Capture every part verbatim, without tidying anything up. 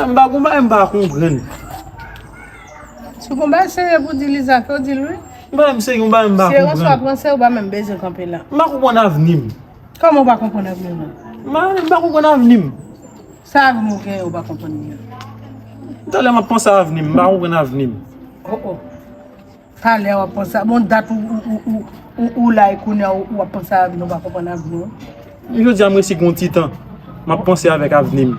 M pa konn bagay, m pa konprann. Si w gon bagay serye pou di Liza, fè w di l wi. M pa menm serye, m pa menm pa konprann. Serye oswa pran serye, ou pa menm bezwen kanpe la. M pa konprann avni m. Kòman w pa konprann avni w? M pa, m pa konprann avni m. Sa avni w genyen, ou pa konprann li an? Talè m ap panse avni m, m pa konprann avni m. Oh, oh. Talè w ap panse a, bon, dat ou, ou, ou, ou, ou, ou la e kounye a, ou, ou ap panse a avni w, ou pa konprann avni w. Jodi a, m resi gon ti tan, m ap panse avèk avni m.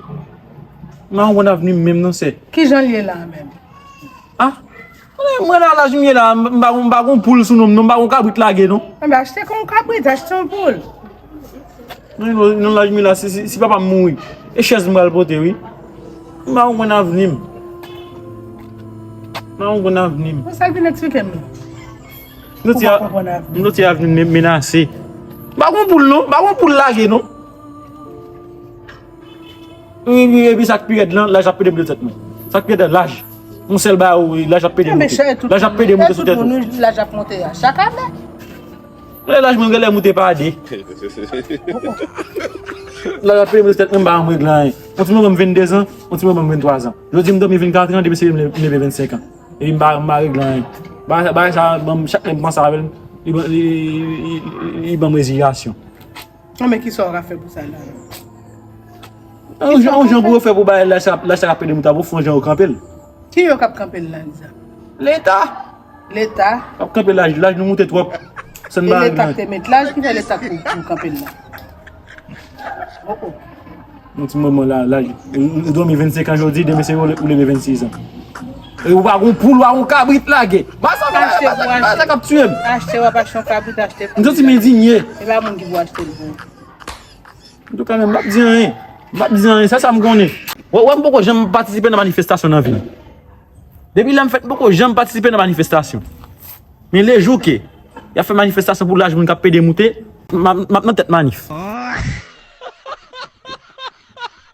M pa konprann avni m menm non, sè. Kijan l ye la a menm? Ah, mwen la, laj m ye la, m pa, m pa gon poul sou non m non, m pa gon kabrit lage non. Enben, achte kon kabrit, achte yon poul. Non, non, non, laj m ye la, si, si, si papa m mouri, e chèz m pral pote, wi. M pa konprann avni m. M pa konprann avni m. Bon, sa k vin eksplike m non. M santi avni m menase. M pa gon poul non, m pa gon poul lage non. Wi, wi, epi sa k pi rèd lan, laj ap pede moute sou tèt mwen. Sa k pi rèd lan, laj. Yon sèl bagay, wi, laj ap pede moute. Laj ap pede moute sou tèt ou. Laj ap monte a chak ane. Lè laj mwen genlè moute pa de. Laj ap pede moute sou tèt mwen, m pa janm regle anyen. Yon timoun ban m venndezan, yon timoun ban m venntwazan. Jodi m dòmi vennkatrè, demen se m leve vennsenk an. Epi m pa, m pa regle anyen. Bagay, bagay sa, ban m, chak lè m panse avè l, li, li, li, li, li ban m reziyasyon. Non, men kisa w ka fè pou sa la? Yon jan, yon jan pou yo fè pou bay laj sa, laj sa k ap pede moute a pou fè yon jan yo kanpe l. Ki yo k ap kanpe l la, Liza? Leta. Leta? K ap kanpe laj, laj nou moute twòp. San bagay. E leta k te met laj, ki fè leta pou, pou kanpe l la? Poko. Yon ti moman la, laj, ou, ou dòmi vennsenk an jodi, demen se ou, ou leve vennsis an. E ou pa gon poul, ou pa gon kabrit lage. Ba sa fè, ba sa k ap tiye m. Achte, w ap achte yon kabrit, achte pou. M santi m endinye. E pa moun ki pou achte l pou ou. Antouka, men m p ap di anyen. M p ap di anyen, se sa m konnen. Wè, wè, m poko janm patisipe nan manifestasyon nan vi m. Depi lè m fèt, m poko janm patisipe nan manifestasyon. Men lejou ke y ap fè manifestasyon pou laj moun k ap pede moute, m ap, m ap nan tèt manif.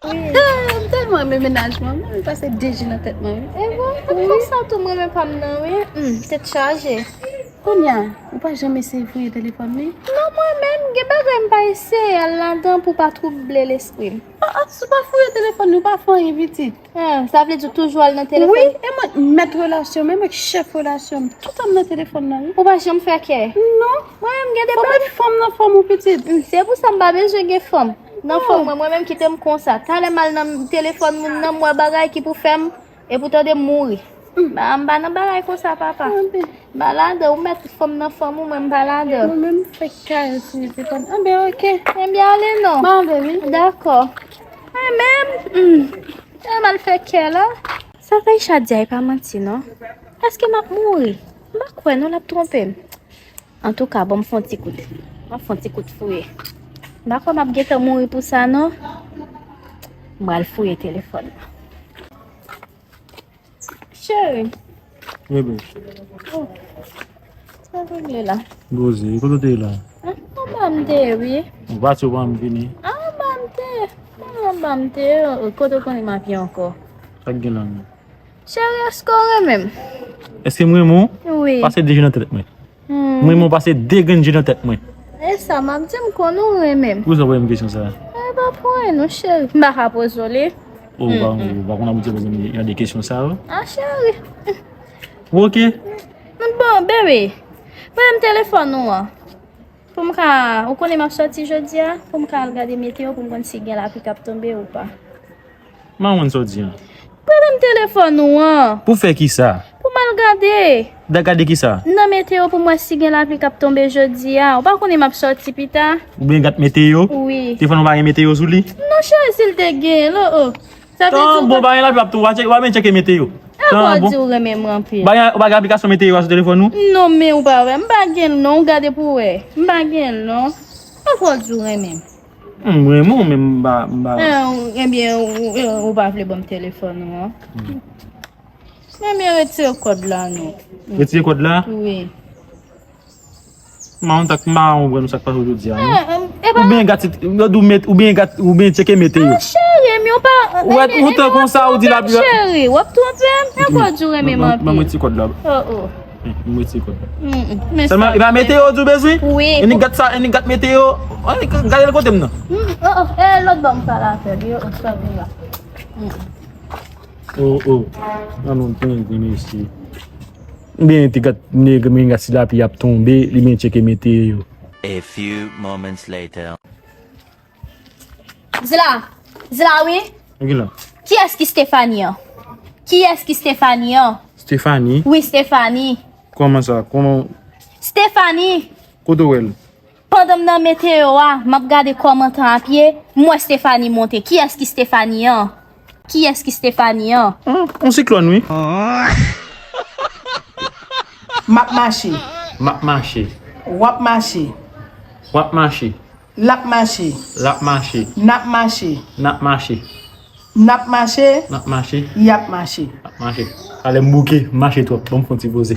Wi. Ah, m tèlman renmen mennaj mwen. Mwen pase de jou nan tèt mwen, wi. E bon, e konsa tou m renmen pa m nan, wi. Hmm, tèt chaje. Kounye a, ou pa janm eseye fouye telefòn li? Non, mwen menm, gen bagay m pa eseye al ladan pou pa twouble lespri m. Ah, ah, si w pa fouye telefòn li, ou pa fè anyen, pitit. Ah, sa vle di w toujou al nan telefòn? Wi, e mwen, mèt relasyon m, e mwen k chèf relasyon m. Toutan m nan telefòn nan, wi. Ou pa janm fè kè? Non. Mwen menm, gen de bagay. Fò w met fanm nan fanm ou, pitit. Hmm, se pou sa m pa bezwen gen fanm nan fanm mwen, mwen menm kite m konsa. Talè m al nan telefòn moun nan, m wè bagay ki pou fè m, e pou tande m mouri. Hmm. Ba, m pa nan bagay konsa, papa. Anben. M pa ladan, ou mèt fanm nan fanm ou, mwen m pa ladan. Mwen menm, fè kay sou telefòn. Anben, oke. Enben, ale non. M ale, wi. Dakò. Mwen menm, hmm, e m al fè kè la. Sa Faïcha di a, e pa manti, non. Èske m ap mouri? M pa kwè, non, l ap twonpe m. Antouka, bon, m fè yon ti kout. M ap fè yon ti kout fouye. M pa kwè m ap gentan mouri pou sa, non. M pral fouye telefòn nan. Cheri. Bebe. Oh. Sa w regle la? Poze, kote w te ye la? Ah, anba m te ye, wi. Ou pati, ou pa janm vini? Ah, anba m te ye. Ah, anba m te ye. Kote w konnen m ap ye ankò? Sa k gen la menm? Cheri, èske w renmen m? Èske m renmen w? Wi. Pase de je nan tèt mwen. Hmm. M renmen w pase de grenn je nan tèt mwen. E sa m ap di, m konnen w renmen m. Poukisa w poze m kesyon sa a? E pa pou anyen non, cheri. M pa ka poze w li. Oh, ou pa, ou pa konn abitye poze m jan de kesyon sa yo? Ah, cheri. Bon, oke. Bon, bebe, prete m telefòn ou an. Pou m ka, ou konnen m ap sòti jodi a, pou m ka al gade meteo pou m konn si gen lapli k ap tonbe ou pa. M pa konprann sa w di an. Prete m telefòn ou an. Pou fè kisa? Pou m al gade. Da gade kisa? Nan meteo pou m wè si gen lapli k ap tonbe jodi a. Ou pa konnen m ap sòti pita. Ou byen gad meteo? Wi. Telefòn ou pa gen meteo sou li? Non, cheri, si l te genyen, lo, oh. Sa vle di ou pa, bon, pa gen lapli ap tonbe, w a tcheke, w a byen tcheke meteo. Ankò w di ou renmen mwen anpil. Ou pa gen, ou pa gen aplikasyon meteo a sou telefòn ou? Non, men ou pa wè, m pa gen l non, ou gade pou w wè. M pa gen l non. Ankò w di ou renmen m. Hmm, mwen, mwen menm, m pa, m pa. Ah, ou, ebyen, ou, ou, ou pa vle ban m telefòn ou an. Hmm. Ebyen, retire kòd la, non. Retire kòd la? Wi. M pa konn sa k, m pa konprann sa k pase w jodi a, non. Ah, em, e pa. Ou byen gad, ou byen gad, ou byen tcheke meteo. Ah, cheri, m yo pa. Ou wè, ou tan konsa, ou di lapli. Cheri, w ap twonpe m. Ankò w di w renmen m anpil. Ban m retire kòd la. Oh, oh. Hmm, m retire kòd la. Mm, mm. Sèlman, e pa meteo w di w bezwen? Wi. Annik gad sa, annik gad meteo. Annik gade l kote m nan. Mm, oh, oh. E lòt bò m pale avè l, yo, oh, sa vin la. Mm. Oh, oh. An nou tenten mesye. Byen te gat nèg men gad si lapli ap tonbe, li byen tcheke meteo. A few moments later. Zla, Zla wi. Kiyès ki Stephanie an? Kiyès ki Stephanie an? Stephanie? Wi, Stephanie. Kòman sa? Kòman? Stephanie. Kote w wè l? Pandan m nan meteo a, m ap gade kòmantè ap ye, m wè Stephanie monte. Kiyès ki Stephanie an? Kiyès ki Stephanie an? Hmm, on siklòn, wi. M ap mache. M ap mache. W ap mache. W ap mache. L ap mache. L ap mache. N ap mache. N ap mache. N ap mache. N ap mache. Y ap mache. N ap mache. Talè m bouke, m mache twòp. Ban m fè yon ti poze.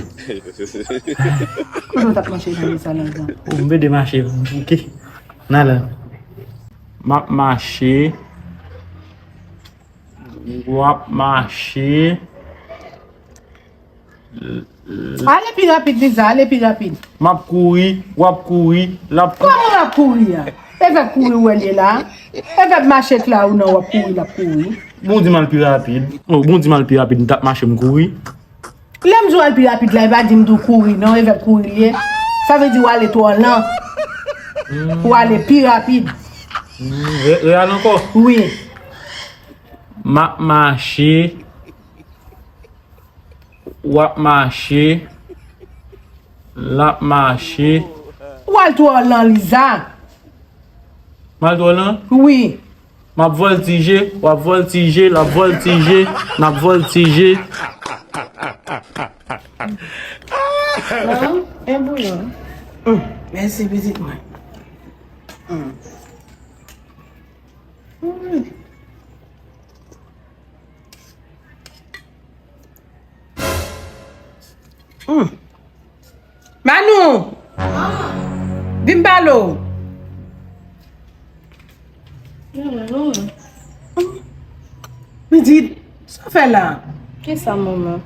Kote w t ap mache nan sa nan zan? Oh, m pede mache, m bouke. Nan la. M ap mache. W ap mache. Ale pi rapid, Liza, ale pi rapid. M ap kouri, w ap kouri, l ap kouri. Kòman w ap kouri a? Evèk kouri w wè l ye la? Evèk mache k la ou nan w ap kouri, l ap kouri. Bon, di m al pi rapid. Oh, bon, di m al pi rapid, m t ap mache, m kouri. Lè m di w al pi rapid la, e pa di m di w kouri, non, evèk kouri l ye. Sa vle di w ale twò lan. Hmm. W ale pi rapid. Hmm, re-, reyal ankò? Wi. M ap mache. W ap mache. L ap mache. W al twò lan, Liza. M al twò lan? Wi. M ap vòltije, w ap vòltije, l ap vòltije, n ap vòltije. Bon, e bouyon. Mm, mèsi, pitit mwen. Mm. Mm. Hmm. Manou! Vin m pale w. Pitit, sa w fè la? Kisa, manman?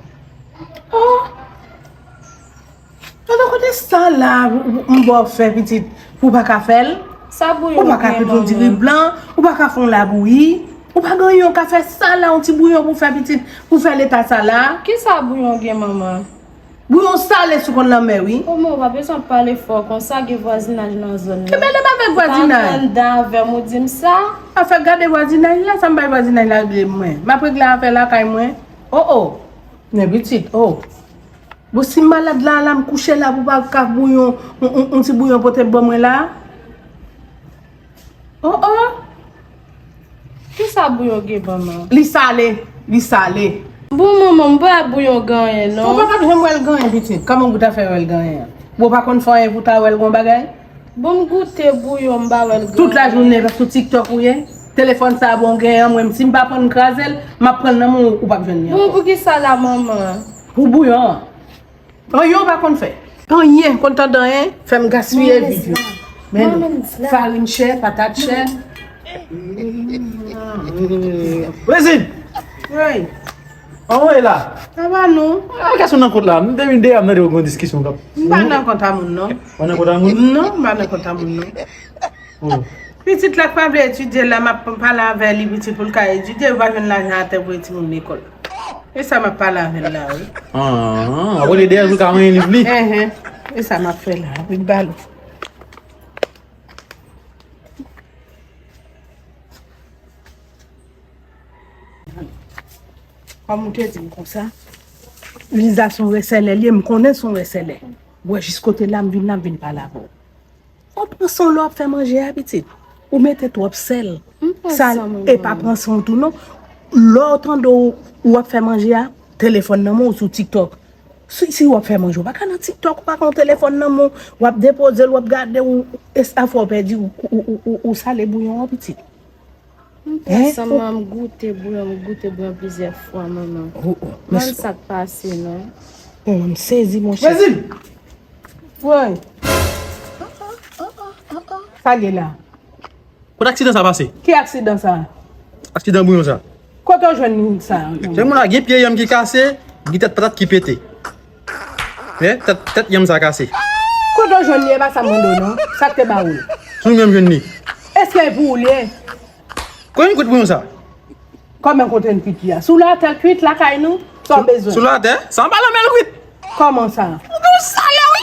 Oh! Tande kote sa la, m ba w fè pitit, pou w pa ka fè l? Sa bouyon ou pa ka pete yon diri blan, ou pa ka fè yon labouyi, ou pa gen anyen w ka fè sa la, yon ti bouyon pou w fè pitit, pou w fè leta sa la? Kisa bouyon gen, manman? Bouyon sale sou konn lanmè, wi. Kòman ou pa bezwen pale fò konsa, gen vwazinaj nan zòn nan. Ki mele m avèk vwazinaj? Pa pran dan avè m, ou di m sa? Afè gade vwazinaj la, sa m bay vwazinaj la regle mwen. M ap regle afè lakay mwen. Oh, oh. Men pitit, oh. Bon, si m malad la, la m kouche la pou pa ka bouyon, on, on, on ti bouyon pote ban mwen la. Oh, oh. Kisa bouyon gen ban nan? Li sale, li sale. Bon, manman, m pa wè bouyon gen anyen, non. Ou pa t ap janm wè l gen anyen, pitit. Kòman ou ta fè wè l gen anyen? Bon, ou pa konn fè anyen pou w ta wè l gen yon bagay? Bon, m goute bouyon, m pa wè l gen anyen. Tout lajounen, paske sou TikTok ou ye. Telefòn sa a bon gen an, mwen, si m pa pran l, m kraze l, m ap pran l nan men w, ou p ap jwenn li ankò. Bon, poukisa la, manman? Pou bouyon an. Anyen w pa konn fè. Anyen, konn tande anyen, fè m gaspiye vid yo. Men nou, farin chè, patat chè. Rezin! Wi. An w ye la? Sa va non? A, gason nan kont la. M te vin deyò, m tande w gen yon diskisyon k ap. M pa nan kont a moun non. Ou pa nan kont a moun? Non, m pa nan kont a moun non. Oh. Pitit la k pa vle etidye la, m ap pale avè li, pitit, pou l ka etidye, yo pa jwenn lajan atè pou voye timoun lekòl. E sa m ap pale avè l la, wi. Ah, w ap rele dèyè l pou l ka manyen liv li? Enhen. E sa m ap fè la, wi, balo. Kòm ou te di m konsa, Liza se yon resèlè l ye, m konnen se yon resèlè. Wè, jis kote la, m vin la, m vin pale avè w. Ou pran san w lè w ap fè manje a, pitit. Ou mete twòp sèl. M pran san mwen menm. Sa, e pa pran san w tou non. Lè w tande w, w ap fè manje a, telefòn nan men w sou TikTok. Si, si w ap fè manje, ou pa ka nan TikTok, ou pa ka nan telefòn nan men w, w ap depoze l, w ap gade, ou, e sa fè w pèdi, ou, ou, ou, ou, ou sale bouyon an, pitit. M pran san mwen, m goute bouyon, m goute bouyon plizyè fwa, manman. Oh, oh, men sa k pase non. Oh, m sezi, monchè. Rezil! Woy! Sa l ye la? Kote aksidan sa pase? Ki aksidan sa? Aksidan bouyon sa. Kote w jwenn sa? Se moun la gen pye yanm ki kase, gen tèt patat ki pete. Tèt, tèt yanm sa kase. Kote w jwenn li, e pa sa m mande w non. Sa k te ba ou l? Sou mwen m jwenn li. Èske e pou ou l ye? Konbyen kout bouyon sa? Kòman kote n kwit li a? Sou latè l kwit lakay nou? Sa w bezwen? Sou latè? Sa anba lanmè l kwit. Kòman sa? Ou gen yon salè, wi.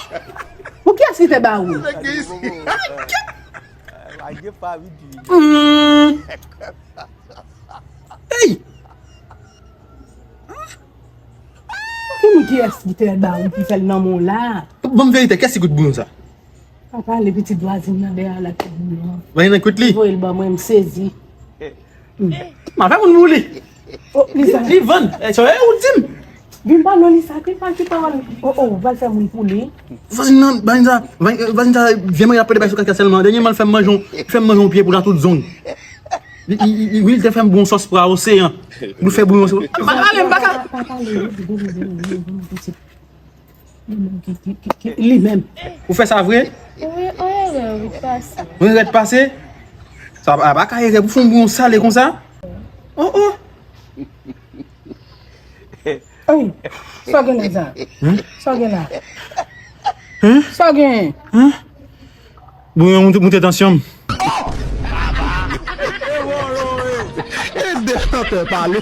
Pou kiyès ki te ba ou? Hmm. Ey! Ki moun kiyès ki te ba ou ki fè l nan men w la? Ban m verite, kiyès ki kwit bouyon sa? Pa pale pitit vwazin nan dèyè la kwit bouyon. Vwazin nan kwit li? Voye l ban mwen, m sezi. M a fè moun pou li. Oh, Lisa. Li vann. Eh, so, eh, ou di m. Vin pa non, Lisa, ki pa, ki pawòl. Oh, oh, ou pral fè moun pou li. Vwazin nan, vwazin sa, vwazin sa, vye mari ap pede bay sou kaka sèlman. Dènye mwa l fè m manje, fè m manje yon pye pou la tout zong. Li, li, li, li, wi, li te fè m bon sòs pra oseyan. Nou fè bouyon sou. Pa pale, m pa ka. Pa pale, vini, vini, vini, vini, vini, pitit. Li menm ki, ki, ki, ki, li menm. Ou fè sa vre? Wi, on erè wi pase. On erè pase? Sa pa, pa ka erè pou fè yon bouyon sale konsa? Oh, oh. Ey, sa w gen la, Zan? Sa w gen la? Sa w gen? Bouyon moute, moute tansyon m. E de chantè pale.